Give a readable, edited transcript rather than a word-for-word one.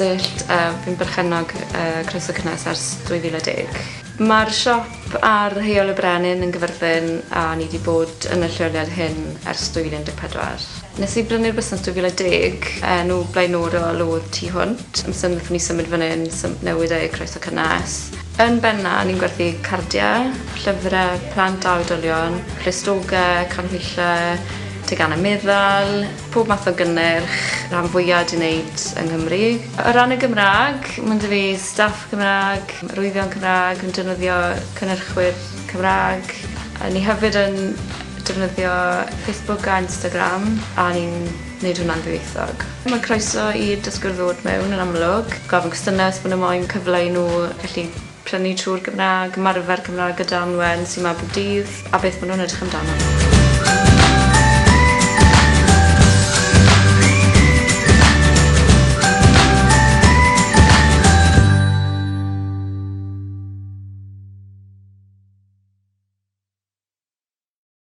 Esyllt a fi'n berchennog yy Croeso Cynnes ers 2010. Ma'r siop ar Heol y Brenin yn Gyfyrddin a ni 'di bod yn y lleoliad hyn ers 2014. Nes i brynu'r busnes 2010, enw blaenorol o'dd Tŷ Hwnt. Amser nethon ni symud fan 'yn sym- newid e i Croeso Cynnes. Yn benna ni'n gwerthu cardie, llyfre plant a oedolion, clustoge, canhwylle, tegane meddal, pob math o gynnyrch, rhan fwya 'di neud yng Nghymru. O ran y Gymra'g, ma' 'da fi staff Cymra'g, arwyddion Cymra'g, yn defnyddio cynhyrchwyr Cymra'g. A ni hefyd yn defnyddio Facebook a Instagram a ni'n neud hwnna'n ddwyieithog. Ma' croeso i'r dysgwyr ddod mewn yn amlwg, gofyn cwestyne os ma' n'w moyn cyfle i n'w gallu prynu trw'r Gymra'g, ymarfer Cymra'g gyda Anwen sy 'ma bob dydd, a beth ma' nw'n edrych amdano.